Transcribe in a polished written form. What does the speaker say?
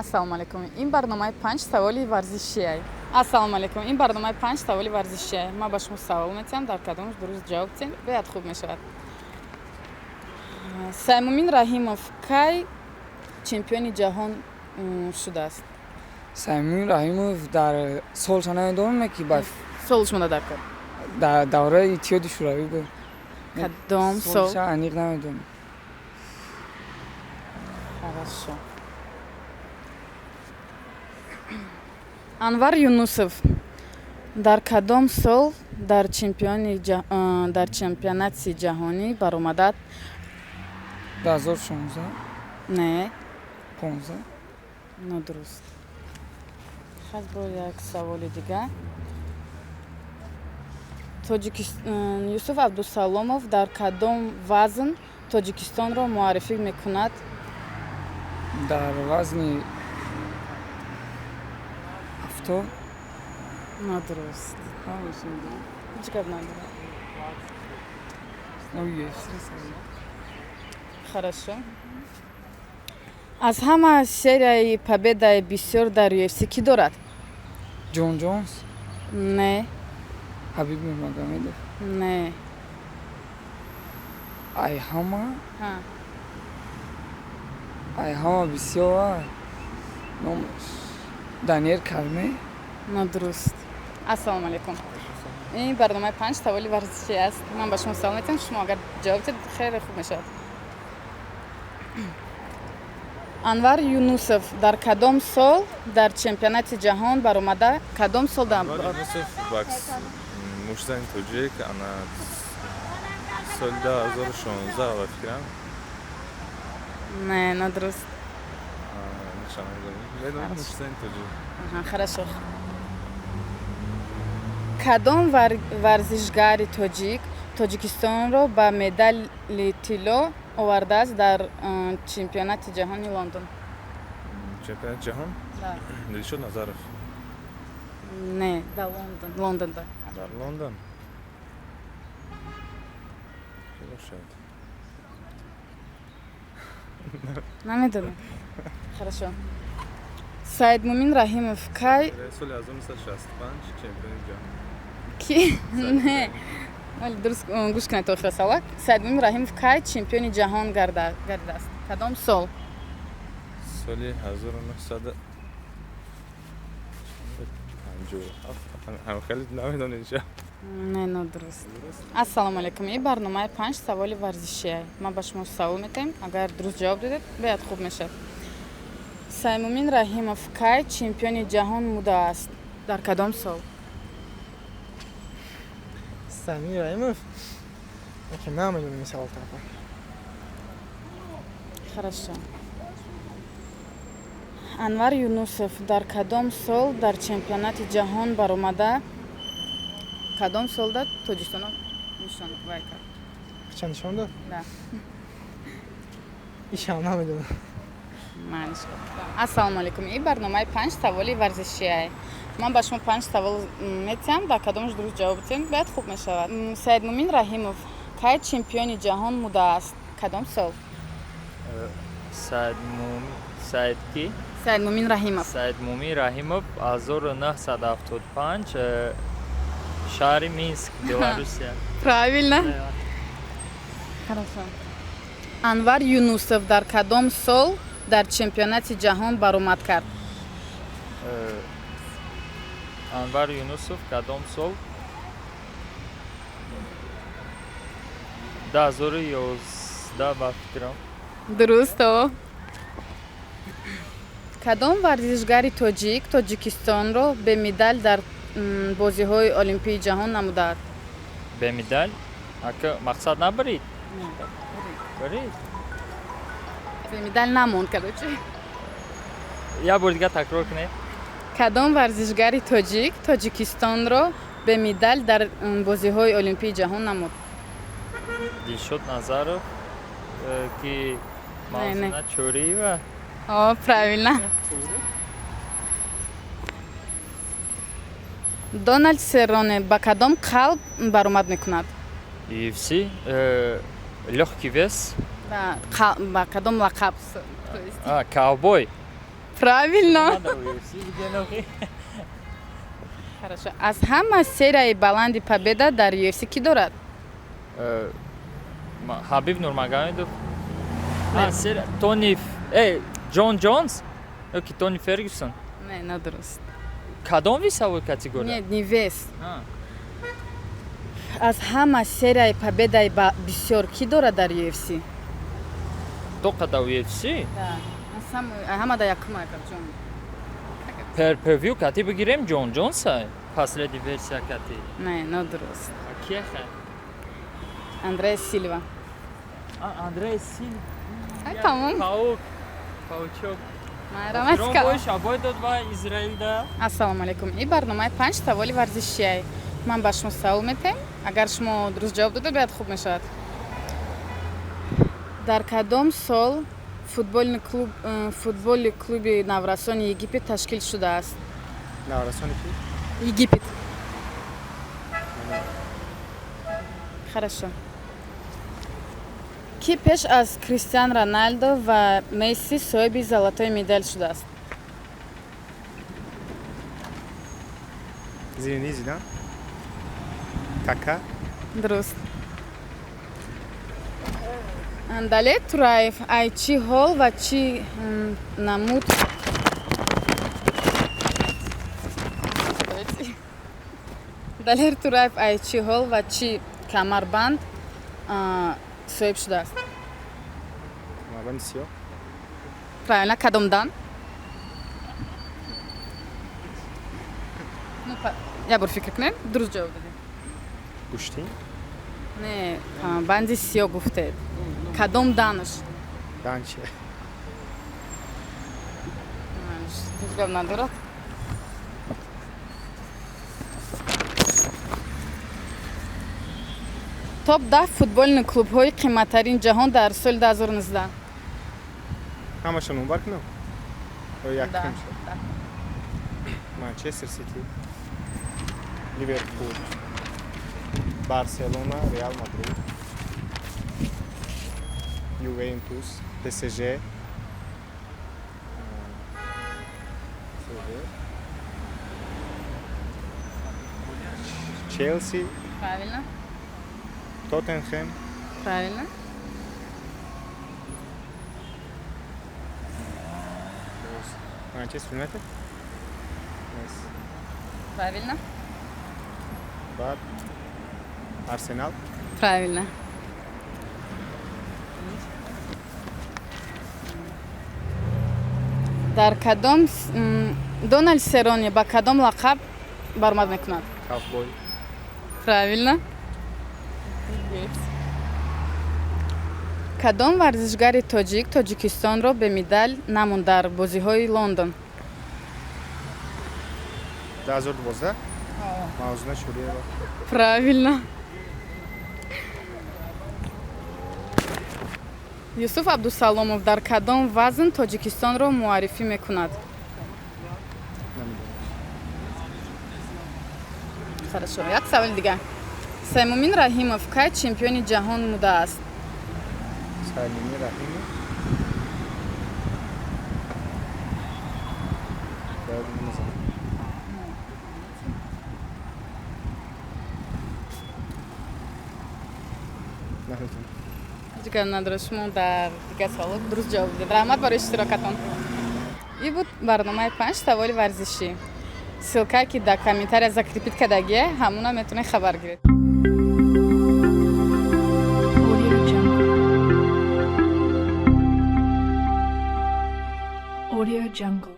Ассалому алайкум, ин барномаи «Панҷ саволи варзишия». Ассалому алайкум, ин барномаи «Панҷ саволи варзишия». Ман ба шумо савол метиҳам, дар кадомаш дуруст ҷавоб диҳем, беҳад хуб мешавад. Саймумин Раҳимов кай чемпиони ҷаҳон шудааст? Саймумин Раҳимов дар солша намедонам, ки ба Сол шумо дар кор. Дар давраи Иттиҳоди Шӯравӣ буд. Кадом сол? Солша аниқ намедонам. Хорошо. Анвар Юнусов дар кадом сол дар чемпионати ҷаҳонӣ баромадад? 2016. Не. 15. Нодуруст. Хаз бо як саволи дигар. Юсуф Абдусаломов дар кадом вазн Тоҷикистонро муаррифӣ мекунад? Дар вазни 70. Нодуруст. Ҳеҷ гап надорад. UFC. Хорошо. Аз ҳама серияи победаи бисёр дар UFC кӣ дорад? Ҷон Ҷонс. Не. Ҳабиб Нурмагомедов. Не. Ай ҳама Ҳа. Ай ҳама бисёр номаш Даниэл Карме. Нодуруст. Ассалому алайкум, ин барномаи «Панҷ саволи варзишӣ» аст. Ман ба шумо савол метиҳам, шумо агар ҷавоб диҳед, хеле хуб мешавад. Анвар Юнусов дар кадом сол дар чемпионати ҷаҳон баромада, кадом сол дар Анвар Юнусов, бокс, муштзани тоҷик, ана соли 2016, ба фикрам. Не, нодуруст. Медонам, муштзани тоҷик. Аҳа, хорошо. Кадом варзишгари тоҷик Тоҷикистонро ба медали тилло овардааст дар чемпионати ҷаҳони Лондон? Чемпионати ҷаҳон? Да. Дилшод Назаров. Не, дар Лондон, Лондонда. Дар Лондон ки бошад? Намедонам. Хорошо. Саидмумин Раҳимов кай Соли 1965 чемпиони ҷаҳон. Ки? Не, вале дуруст гӯш кунед то охира савола. Саидмумин Раҳимов кай чемпиони ҷаҳон гардидааст, кадом сол? Соли 1957, ҳам хеле намедонед ша. Не, нодуруст. Ассалому алайкум, ин барномаи «Панҷ саволи варзишия». Ман ба шумо савол метаҳем, агар дуруст ҷавоб додед, беҳад хуб мешавад. Саймумин Раҳимов кай чемпиони ҷаҳон будааст, дар кадом сол? Самир Раимов? Ки намедонам ин савол тарафа. Хорошо. Анвар Юнусов дар кадом сол дар чемпионати ҷаҳон баромада, кадом солда Тоҷикистонро нишон вай кард? Чанд нишон дод? Да. Ишам намедонам. Манш. Ассалому алайкум, ин барномаи «Панҷ саволи варзишия». Ман ба шумо панҷ савол метиҳам, дар кадомаш дуруст ҷавоб диҳем, беҳад хуб мешавад. Саидмумин Раҳимов кай чемпиони ҷаҳон будааст, кадом сол? Саид Саид ки? Саидмумин Раҳимов. Саидмумин Раҳимов, 1975, шаҳри Минск, Беларусия. Правильно. Хорошо. Анвар Юнусов дар кадом сол дар чемпионати ҷаҳон баромад кард? Анвар Юнусов кадом сол? 2011, ба фикрам. Дуруст. О, кадом варзишгари тоҷик Тоҷикистонро бемедал дар бозиҳои Олимпии ҷаҳон намудааст? Бемедал? Ака, мақсад набарид, барид. Бемедал намонд, короче. Як бор дигар такрор кунед. Кадом варзишгари тоҷик Тоҷикистонро бемедал дар бозиҳои Олимпии ҷаҳон намуд? Дилшод Назаров, ки Не, не. Мавзуна Чӯриева. О, правильно. Дональд Серроне ба кадом қалб баромад мекунад? UFC, легкий вес. Ба кадом лақаб, то есть? А, ковбой. Правильно. Ман дар UFC будем, охи. Хорошо. Аз ҳама серияи баланди победа дар UFC кӣ дорад? Ҳабиб Нурмагомедов. Тони, Ҷон Ҷонс ё ки Тони Фергюсон? Не, надуруст. Кадом весовой категория? Не, не вес. Аз ҳама серияи победаи бисёр кӣ дорад дар UFC? Тоқа дар UFC? Ҳама да якум ҷон. Pay-per-view кати бигирем, Ҷон Ҷонса, последний версия кати. Не, нодуруст. Кия хай? Андре Силва. Андре Силва. Ай, тамом. Паук. Паучок. Майрамат. Шабой дод ва Израилда. Ассалому алайкум. И барномаи панҷ саволи варзишиай. Ман ба шумо савол метаҳем. Агар шумо дуруст ҷавоб дода, бояд хуб мешавад. Дар кадом сол футболни клуб футболи клуби наврасони Египет ташкил шудааст? Наврасони ки? Египет. Хорошо. Кӣ пеш аз Кристиан Роналдо ва Месси соҳиби золотой медал шудааст? Зинедин Зидан? Кака? Дуруст. Далер Тураев ай чӣ ҳол ва чӣ намуд Далер Тураев ай чӣ ҳол ва чӣ камарбанд соҳиб шудааст? Камарбанди сиёҳ. Правильно, кадом дан? Як бор фикр кунед, дуруст ҷавоб додед. Гӯштин? Не, банди сиёҳ гуфтед. Кадом данаш? Дан чи? Ҳеҷ гап надорад. Топ 10 футболни клубҳои қиматтарин ҷаҳон дар соли 2019. Ҳамаша номбар кунам? Ё якум? Манчестер Сити, Ливерпул, Барселона, Реал Мадрид, Ювентус, ПСЖ, Челси. Правильно. Тоттенхэм. Правильно. Манчестер Юнайтед. Правильно. Баъд Арсенал. Правильно. Дар кадом Дональд Серони ба кадом лақаб баромад мекунад? Ковбой. Правильно. Кадом варзишгари тоҷик Тоҷикистонро бемедал намонд дар бозиҳои Лондон? 2012? Мавзуна Чӯриева. Правильно. Юсуф Абдусаломов дар кадом вазн Тоҷикистонро муаррифӣ мекунад? Хорошо, як саволи дигар. Саймумин Раҳимов кай чемпиони ҷаҳон мудааст? Саймумин Раҳимов ҳеҷ гап надорад, шумо дар дигар саволот дуруст ҷавоб дидед. Раҳмат барои иштирокатон. И буд барномаи панҷ саволи варзишӣ. Ссылкае ки дар комментария закрепить кардагие, ҳамуна метавонед хабар гиред. Audio Jungle.